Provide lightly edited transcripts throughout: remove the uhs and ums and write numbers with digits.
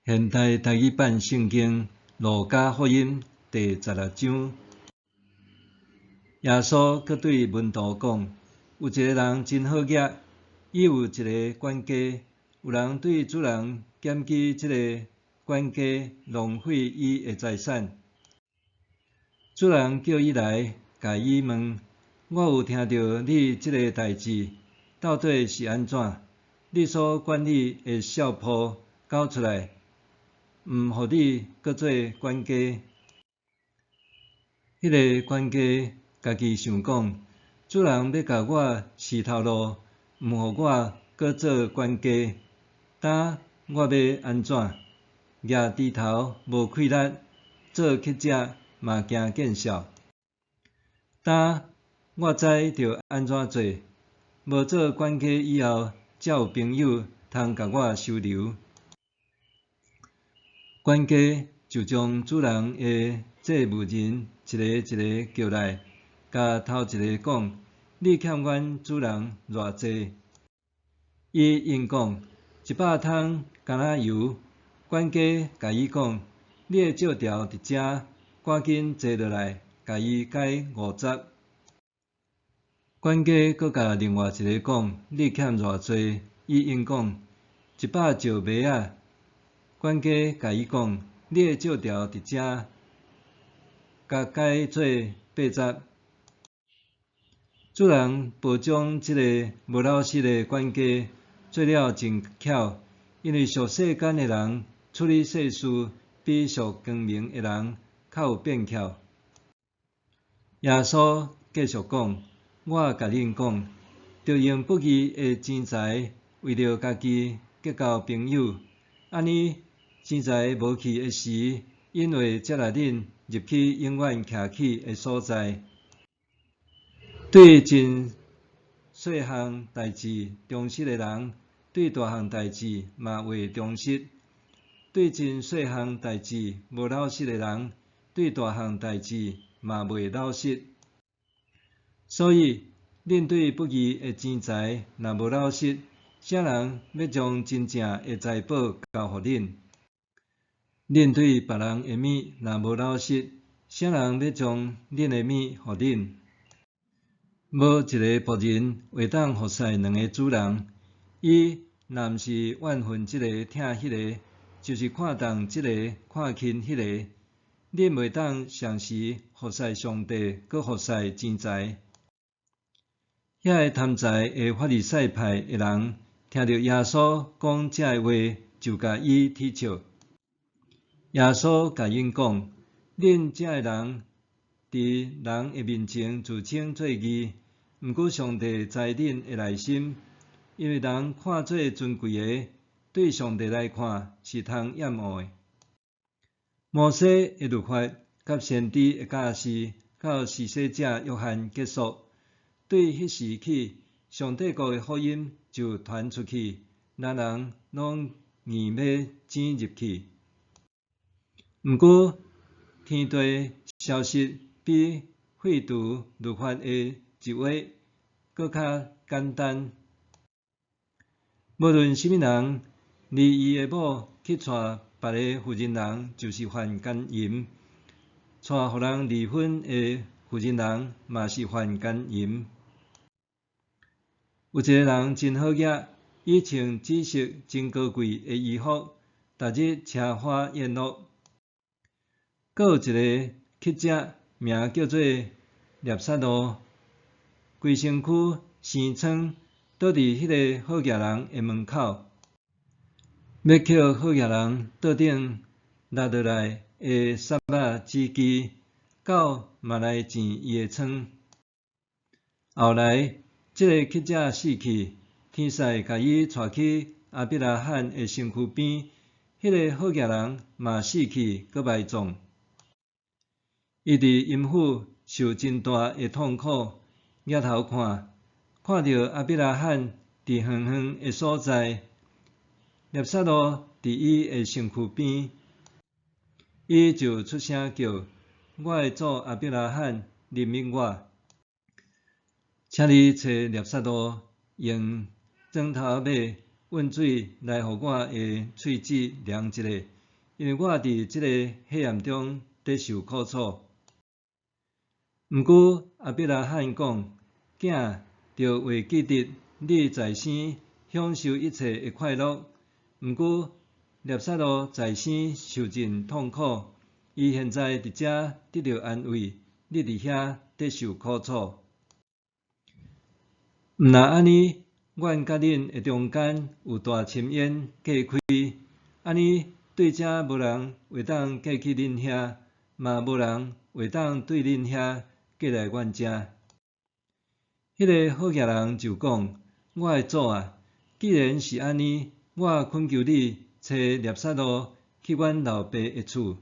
現代台語版聖經路加福音第十六章，耶穌閣對門徒講：有一个人真好額，伊有一个管家，有人對主人檢舉這个管家浪費伊的財產。主人叫伊來，共伊問：我有聽著你這个代誌，到底是按怎？你所管理的痟鋪交出來，毋予你閣做管家。彼个管家家己想講：主人欲共我辭頭路，毋予我閣做管家，今我欲按怎？攑鋤頭無氣力，做乞食嘛驚見笑。今我知著按怎做，無做管家以後，才有朋友通共我收留。管家就將主人的債務人一个一个叫來，共頭一个講：你欠阮主人偌濟？伊應講：100桶橄欖油。管家共伊講：你的借條佇遮，趕緊坐落來，共伊改50。管家閣共另外一个講：你欠偌濟？伊應講：100石麥仔。管家共伊講：你的借條佇遮，共改做80。主人褒獎這个無老實的管家，做了真巧，因為屬世間的人處理世事，比屬光明的人較有變巧。耶穌繼續講：我共恁講，著用不義的錢財為著家己結交朋友，按呢錢財無去的時，𪜶會接納恁入去永遠徛起的所在。對真細項代誌忠實的人，對大項代誌嘛會忠實；對真細項代誌無老實的人，對大項代誌嘛袂老實。所以，恁對不義的錢財若無老實，啥人欲將真正的財寶交予恁？恁對別人的物若無老實，啥人欲將恁的物予恁？無一个僕人會當服侍兩个主人，伊若毋是怨恨這个疼彼个，就是看重這个看輕彼个。恁袂當同時服侍上帝，閣服侍錢財。遐个貪財的法利賽派的人，聽著耶穌講這个話，就共伊恥笑。耶穌共𪜶講：恁這个人佇人的面前自稱做義，毋過上帝知恁的內心，因為人看做尊貴的，對上帝來看是通厭惡的。摩西的律法佮先知的教示，到施洗者約翰結束。對彼時起，上帝國的福音就傳出去，人人攏硬欲擠入去。毋過，天地消失比廢除律法的一畫閣較簡單。無論啥物人離伊的某去娶別个婦人人，就是犯姦淫；娶予人離婚的婦人人，嘛是犯姦淫。有一个人真好額，伊穿紫色真高貴的衣服，逐日奢華宴樂。閣有一个乞食，名叫做納撒路，規身軀生瘡，倒佇彼个好額人的門口，欲抾好額人桌頂落落來的屑仔子枝，狗嘛來舐伊的瘡。後來，這个乞食死去，天使共伊帶去亞伯拉罕的身軀邊，彼个好額人嘛死去，閣埋葬。伊佇陰府受真大的痛苦，舉頭看，看著亞伯拉罕佇遠遠的所在，納撒路佇伊的身軀邊，伊就出聲叫：我的祖亞伯拉罕，憐憫我！請你揣納撒路用指頭仔尾運水來予我的喙舌涼一下，因為我佇這个火焰中咧受苦楚。毋過亞伯拉罕講：囝，著會記得你在生享受一切的快樂，毋過拉撒路在生受盡痛苦，伊現在佇遮得著安慰，你佇遐咧受苦楚。毋若按呢，阮佮恁的中間有大深淵隔開，按呢對遮無人會當過去恁遐，嘛無人會當對恁遐過來阮遮。彼个好額人就講：我的祖啊，既然是按呢，我懇求你差拉撒路去阮老爸的厝。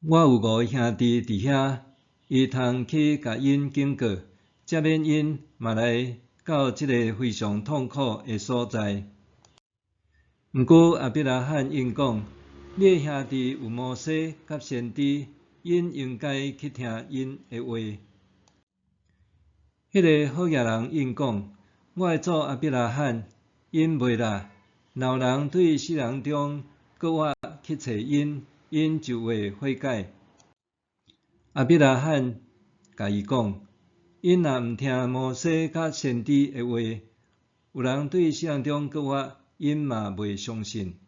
我有五个兄弟佇遐，伊通去共𪜶警告，才免𪜶嘛來到這个非常痛苦的所在。毋過亞伯拉罕應講：你的兄弟有摩西佮先知，𪜶應該去聽𪜶的話。彼个好額人應講：我的祖亞伯拉罕，𪜶袂啦，若有人對死人中閣活去揣𪜶，𪜶就會悔改。亞伯拉罕共伊講：𪜶若毋聽摩西佮先知的話，有人對死人中閣活，𪜶嘛袂相信。